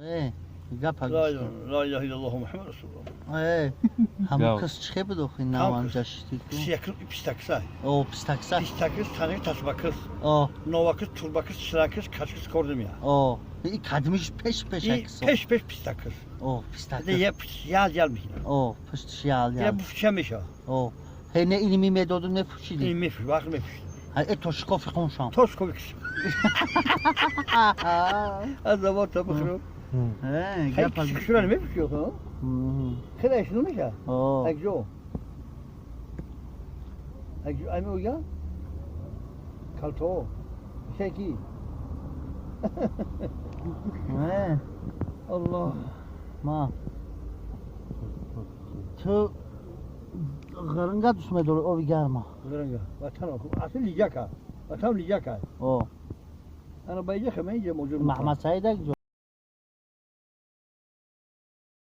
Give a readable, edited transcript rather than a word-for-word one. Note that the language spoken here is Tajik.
Гапа. Ла илаҳа иллаллоҳ Муҳаммад расулуллоҳ. Ҳамон кас чихе буд охи наванҷа шитӣ? Пистакса. О, пистакса. Пистакис, танак тасбакис. О. Новакис, турбакис, чиракис, качкис кордим я. О, и кадмиш пеш пеш аксо. Пеш пеш пистакис. О, пистакис. Я ял ял мехина. О, пуштиш ял ял. Я буфча меша. О, хе не иними медоду не пушиди. Ин мефуш, вақт мефуш. Э тошкофи хуншам. Тошкофи. Аз завод та бихру. Гапа. Шуран мефуши ха? Хеле шуну меша. О. Акжо. Акжо ами уя? Калто. Шеки. Аллоҳ. Ма. Ту ғиринга дӯст медорӣ ови гарма? Ғиринга. Ватан асл лиҷака. Ватан лиҷака. О. Ана ба иҷа хама иҷа мавҷуд. Маҳмад Саид акҷо.